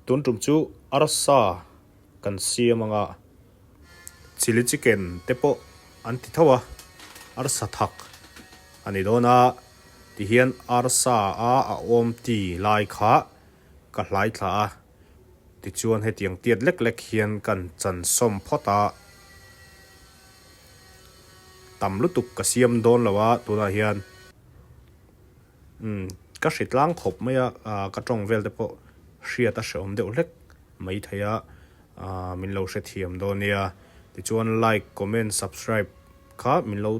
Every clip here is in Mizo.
Tun tum chu arsa kan siam anga chilli chicken te pawh an ti tho a, arsa thak a ni dawn a, tihian arsa a a awm ti lai kha ka hlai thla a, tichuan hetiang tiat lek lek hian kan chan sawm phawt a, tam lutuk ka siam dawn lo a tunah hian. Umm ka hri tlang khawp mai a, ah ka tawng vel te pawh hriat a hrehawm deuh hlek mai thei a, ah min lo hrethiam dawn nia. Tichuan like, comment, subscribe kha min lo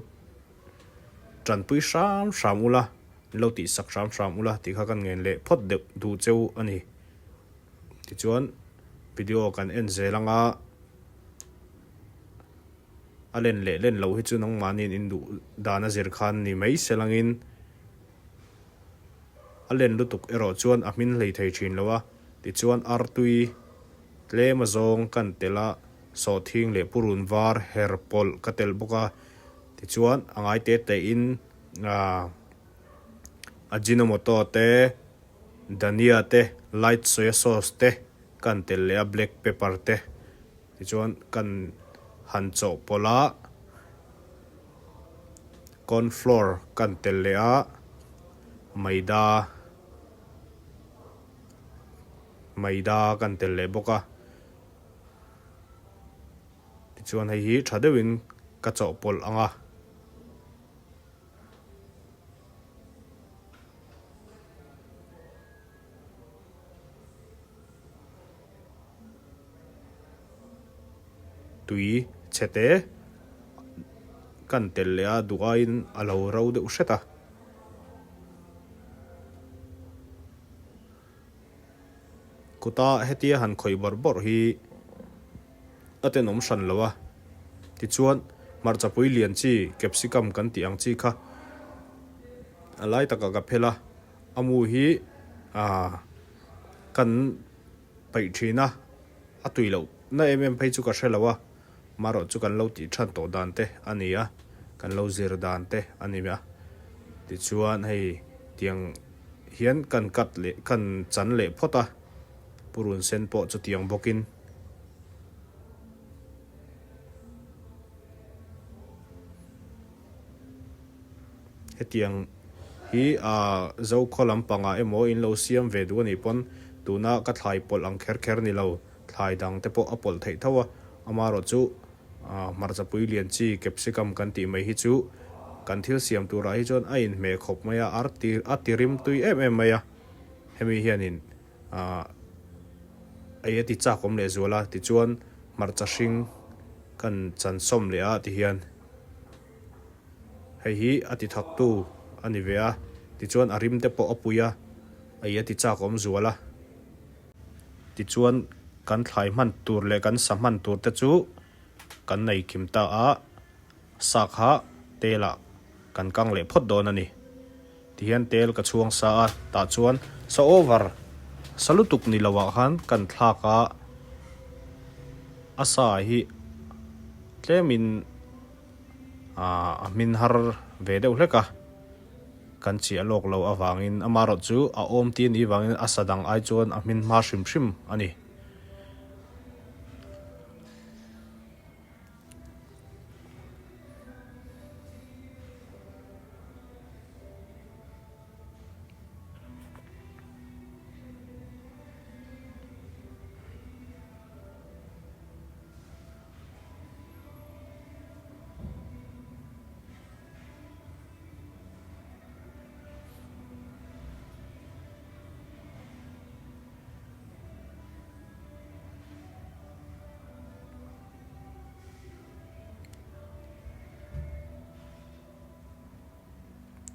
tanpui hram hram ula, min lo tihsak hram hram ula tih kha kan ngen leh phawt deuh duh cheu a ni. Tichuan video kan en zel anga. A len leh len loh hi chu nangmahniin in duh dan a zir khan ni mai se langin a len lutuk erawh chuan a hmin hlei thei thin lo a, tichuan artui tlem a zawng kan telh a, sawhthing leh purun var her pawlh ka telh bawk a, tichuan a ngai te te in aah Ajinomoto te, Dhania te, light soya sauce te kan telh leh a, black pepper te. Tichuan kan han chawhpawlh a, corn flour kan telh leh a, maida maida kan telh leh bawk a. Tichuan hei hi tha deuhin ka chawhpawlh ang a. Tui chhe te kan telh leh a duh aiin a lo ro deuh hret a. Kuta hetia han khawih bawrh bawrh hi a tenawm hran lo a, tichuan hmarchapui lian chi capsicum kan tih ang chi kha a lai takah ka phel a, a mu hi aaa kan peih thin a, a tui loh na em em phei chu ka hre lo a, marawh chu kan lo tih than tawh dan te a ni a, kan lo zir dan te a ni a, tichuan hei tiang hian kan cut leh kan chan leh phawt a, purun sen pawh chutiang bawkin. Hetiang hi aah Zokhaw lampangah emaw in lo siam ve duh a nih pawn tuna ka thlai pawlh ang kher kher ni lo, thlai dang te pawh a pawlh theih tho a, amaherawh chu aah hmarchapui lian chi capsicum kan tih mai hi chu kan thil siam turah hi chuan a inhmeh khawp mai a, ar ti a ti rim tui em em mai a, hemi hianin aah ei a ti chak awm leh zual a, tichuan hmarcha hring kan chan sawm leh a tihian. Hei hi a ti thaktu a ni ve a, tichuan a rim te pawh a pui a, ei a ti chak awm zual a. Tichuan kan thlai hman tur leh kan sa hman tur te chu kan nei kim ta a, sa kha tel ah kan kang leh phawt dawn a ni. Tihian tel ka chhuang sa a, tah chuan sa over sa lutuk ni lo ah khan kan thlak a, a sa hi tlem in. Aaa a hmin har ve deuh hlek a, kan chiah lawk loh avangin amaherawh chu a awm tih a nih vangin a sa dang ai chuan a hmin hma hrim hrim a ni.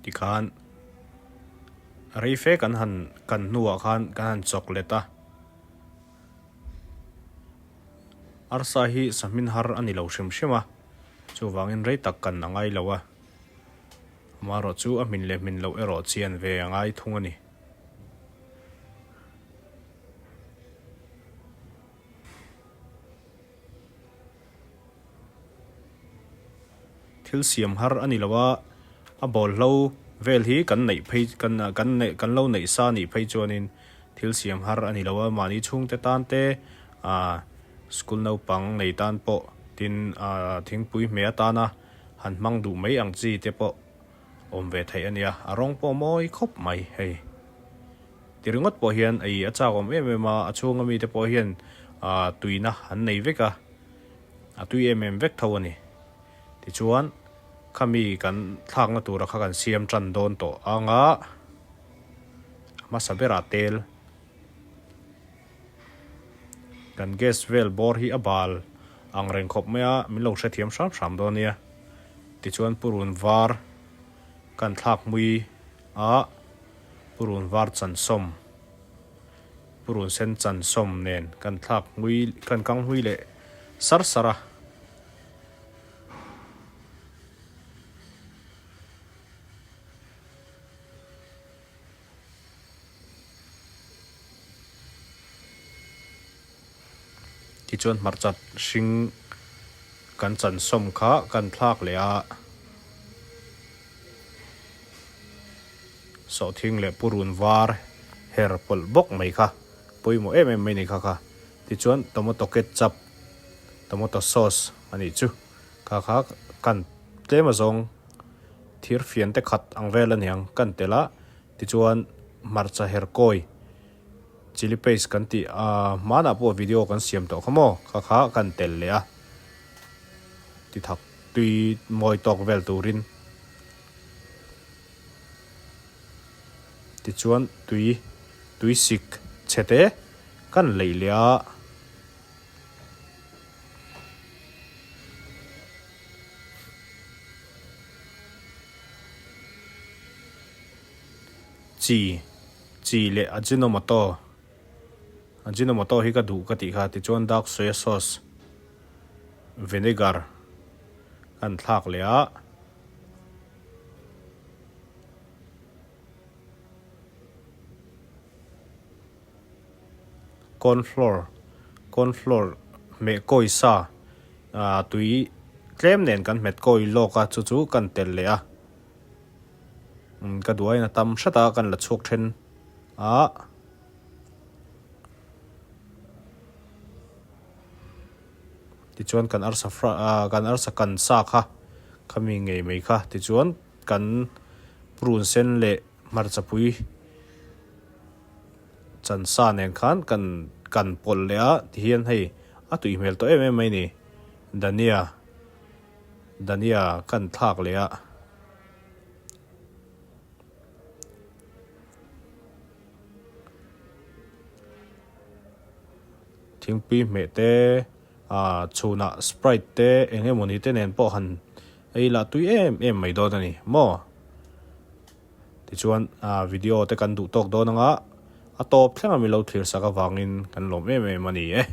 Tikhan rei fe kan han kan hnuah khan kan han chawk let a. Arsa hi sahmin har a ni lo hrim hrim a, chuvangin rei tak kan a ngai lo a, amaherawh chu a hmin leh hmin loh erawh chian ve a ngai thung a ni. Thil siam har a ni lo a, a bawlhlo vel hi kan neih phei kan kan neih kan lo neih sa nih phei chuanin. Thil siam har a ni lo a, mahni chhungte tan te ah school naupang nei tan pawh tin ah thingpui hmeh atana han hmang duh mai ang chi te pawh awm ve theih a nia, a rawng pawh mawi khawp mai hei. Ti ringawt pawh hian ei a chak awm em em a, a chhunga mite pawh hian ah tuina an nei vek a, a tui em em vek tho a ni. Tichuan khami kan thlakna tura kha kan siam tan dawn tawh ang a, a hmasa berah tel kan gas vel bawr hi a bal ang reng khawp mai a, min lo hrethiam hram hram dawn nia. Tichuan purun var kan thlak hmui a, purun var chansawm, purun sen chansawm nen kan thlak hmui, kan kang hmui leh sar sar a. Tichuan hmarcha hring kan chansawm kha kan thlak leh a, sawhthing leh purun var her pawlh bawk mai kha pawimawh em em mai ni kha kha. Tichuan tomato ketchup, tomato sauce a nih chu kha kha kan tlem azawng thir fian te khat ang vel a niang kan telh a, tichuan hmarcha her kawi. Chilli paste kan tih a hmanah pawh video kan siam tawh kha maw kha kha kan tel leh a ti thak tui mawi tawk vel turin tichuan tui tui sik chhe te kan leih leh a. Chi. Chi leh Ajinomoto. Ajinomoto hi ka duh ka tih kha tichuan dark soya sauce, vinegar kan thlak leh a. Corn flour, corn flour hmeh kawi sa ah tui tlem nen kan hmet kawi lawk a chu chu kan telh leh a. Ka duh aiin a tam hret a kan la chhuak then a. Tichuan kan arsa fry ah kan arsa kan sa kha khami ngei mai kha tichuan kan prun sen leh hmarchapui chan sa nen khan kan kan pawlh leh a tihian hei a tui hmel tawh em em mai a ni dhania dhania kan thlak leh a. Thingpui hmeh te ah chhunah sprite te eng emawni te nen pawh han ei lah tui em em mai dawn a ni maw tichuan ah video te kan duh tawk dawn anga a tawp thleng a milo thlir sak avangin kan lawm em em a ni e.